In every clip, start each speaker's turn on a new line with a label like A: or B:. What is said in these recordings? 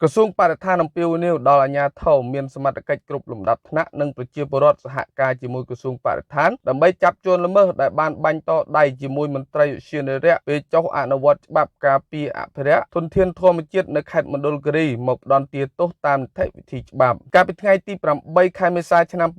A: ក្រសួងបរិស្ថានអំពាវនាវដល់អាជ្ញាធរមានសមត្ថកិច្ចគ្រប់លំដាប់ថ្នាក់និងប្រជាពលរដ្ឋសហការជាមួយក្រសួងបរិស្ថានដើម្បីចាប់ជនល្មើសដែលបានបាញ់តដៃជាមួយមន្ត្រីឧទ្យានុរក្សពេលចុះអនុវត្តច្បាប់ការពារអភិរក្សធនធានធម្មជាតិនៅខេត្តមណ្ឌលគិរីមកផ្ដន្ទាទោសតាមនីតិវិធីច្បាប់កាលពីថ្ងៃទី8ខែមេសាឆ្នាំ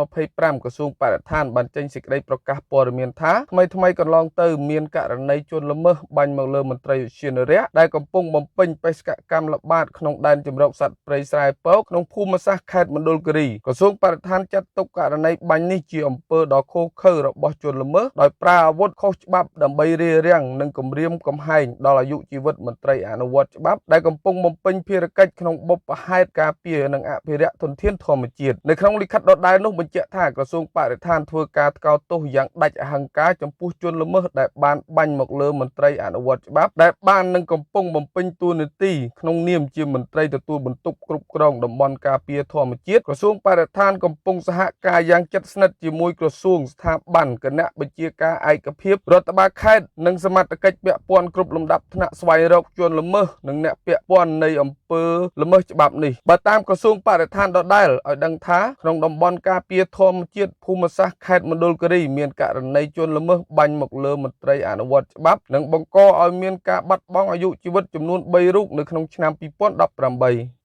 A: 2025ក្រសួងបរិស្ថានបានចេញសេចក្តីប្រកាសព័ត៌មានថាថ្មីៗកន្លងទៅមានករណីជនល្មើសបាញ់មកលើមន្ត្រីឧទ្យានុរក្សដែលកំពុងបំពេញបេសកកម្មល្បាតក្នុងដែនជម្រកសត្វព្រៃស្រែពកក្នុងភូមិសាស្ត្រខេត្តមណ្ឌលគិរីក្រសួងបរិស្ថានចាត់ទុកករណីបាញ់នេះជាអំពើដ៏ឃោរឃៅរបស់ជនល្មើសដោយប្រើអាវុធខុសច្បាប់ដើម្បីរារាំងនិងគំរាមកំហែងដល់អាយុជីវិតមន្ត្រីអនុវត្តច្បាប់ដែលកំពុងបំពេញភារកិច្ចក្នុងបុព្វហេតុការពារនិងអភិរក្សធនធានធម្មជាតិនៅក្នុងលិខិតដដែលនោះបញ្ជាក់ថាក្រសួងបរិស្ថានធ្វើការថ្កោលទោសយ៉ាងដាច់អហង្ការចំពោះជនល្មើសដែលបានបាញ់មកលើមន្ត្រីអនុវត្តច្បាប់ដែលបាននិងកំពុងបំពេញតួនាទីក្នុងនាមជាមន្ត្រីទទួលបន្ទុកគ្រប់គ្រងតំបន់ការពារធម្មជាតិក្រសួងបរិស្ថានកំពុងសហការយ៉ាងជិតស្និទ្ធជាមួយក្រសួងស្ថាប័នគណៈបញ្ជាការឯកភាពរដ្ឋបាលខេត្តនិងសមត្ថកិច្ចពាក់ព័ន្ធគ្រប់លំដាប់ថ្នាក់ស្វែងរកជនល្មើសនិងអ្នកពាក់ព័ន្ធនៃអំពើល្មើសច្បាប់នេះបើតាមក្រសួងបរិស្ថានដដែលឲ្យដឹងថាក្នុងតំបន់ការពារធម្មជាតិភូមិសាស្ត្រខេត្តមណ្ឌលគិរីមានករណីជនល្មើសបាញ់មកលើមន្ត្រីអនុវត្តច្បាប់និងបង្កឲ្យមានការបាត់បង់អាយុជីវិតចំនួន3រូបនៅក្នុងឆ្នាំ2018។